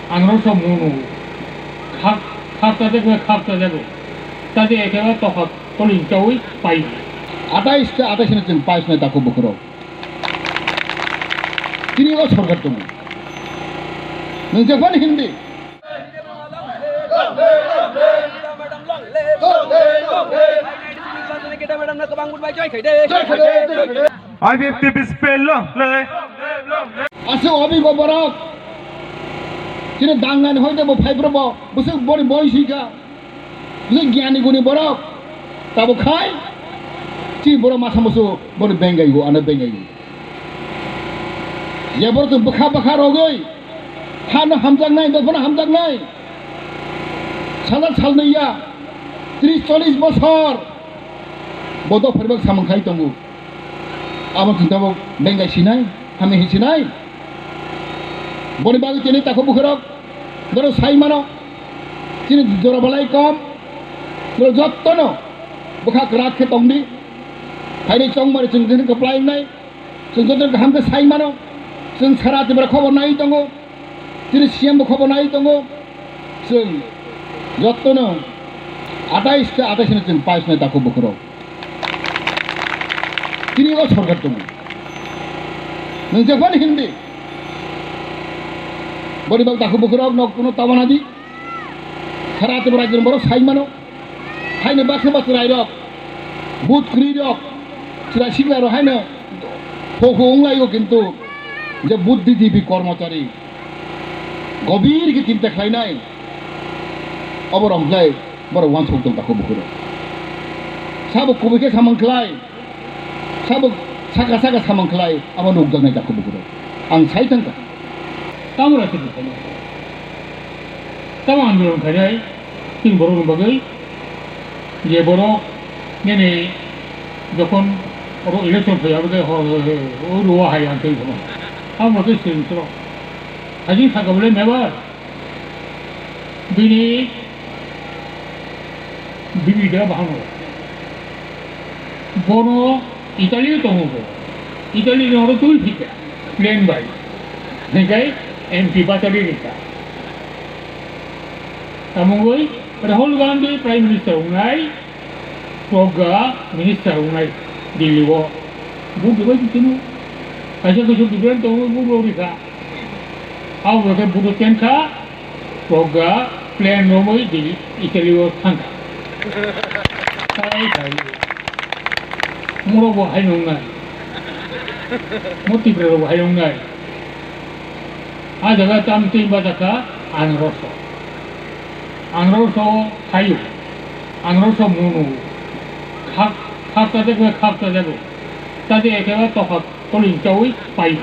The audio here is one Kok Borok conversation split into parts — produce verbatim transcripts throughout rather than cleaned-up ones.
Ang rok so munu khak, khak ta de, khak ta de. Ta de ekeba tokha koling chawi pai. Atais ta atais ni chwng pai swnai takhuk bukhurok. Tini o sorkar tongo. Nwng jephanu Hindi. I P F T peace pelo le. Aswk obhigo borok. Chini dangani hoite bo phaiphuru bo bwswk boni boisika. Bwswk gyani guni borok. Tabuk khai. Chini borok masa musu boni bengai go, ano bengai go. Je borok chwng bwkha bwkha rogwi hano hamjaknai, dophano hamjaknai. Sala salnwi ya, tris chollis bosor bo dophani bagwi samung khai tongo. Abo chwng tabuk bengai sinai, hamya hinwi sinai. Boni bagwi tini takhuk bukhurok norok sai mano, chini jora belai kom, norok jottono bwkha kwrak khe tongdi. Phainai chongmani chwng tini kwplai wngnai. Chwng joto kaham khe sai mano. Chwng sara Tripura khobor nai tongo. Chini C M bo khobor nai tongo. Chwng jotono atais ta atais no chwng pai swnai takhuk bukhurok. Tini o sorkar tongo. Nwng jephanu Hindi. Boni bak takhuk bukhurok nok kuno tabana di. Sara Tripura rajyoni borok sai mano. Haino baksa ba chwrairok, but kwrwirok, chwrai siklairok haino hokho wnglaio, kintu je buddhijibi kormochari gobir khe chinta khlainai, oborok hwnkhe borok uansuk tong takhuk bukhurok. Sabo kubui khe samung khlai, sabo saka saka samung khlai, abo nukjaknai takhuk bukhurok. Ang sai thangkha. Tamo rasa bukhurok. Tamo andolon khainai. Chini borokni bagwi je borok nini jokhon oro election phai abo khe ho, ho, ho, o rua hai ang tei bono. Abo khe siring sro. Hajing saka bole mebar. Bini bibi da bahano. Bono Italy tongo bo. Italy ni oro twi phika, plane bai. Hinkhe M P bachari rikha. Tamungwi Rahul Gandhi Prime Minister wngnai, Pragya Minister wngnai Delhi o. Bo dubai tini kaisa kaisa different tongo, bo rikha. Abo khe budo chenkha, Pragya plane romwi Delhi, Italy o thangkha. Tai khai. Moro bo hai nungnai. Mo Tripura bo hai nungnai. A jaga tam twi bajakha anroso. Anroso hayu. Anroso munu. Khak, khak ta jago, khak ta jago. Ta je ekeba tokha. Koling chawi pai.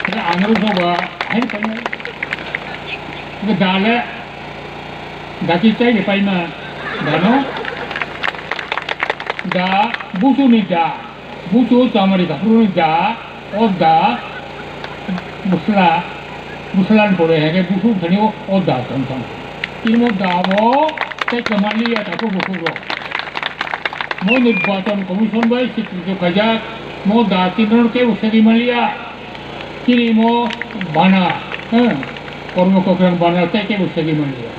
Ina angrung soba hai pai. Ina dale daki chai ni pai ma. Dano da busu ni da. Busu chamari kapuru ni da. O da busla. Bwswlan pore hwnkhe bukhuk thani o, o da tong tong. Tini mo da bo tei kwmali ya tako bukhuk rok. Mo nirbachon commission bai sikrijo khaijak, mo da tini rok kebo segwi maliya. Tini mo bana, eh, kormo kokrang bana tei kebo segwi maliya.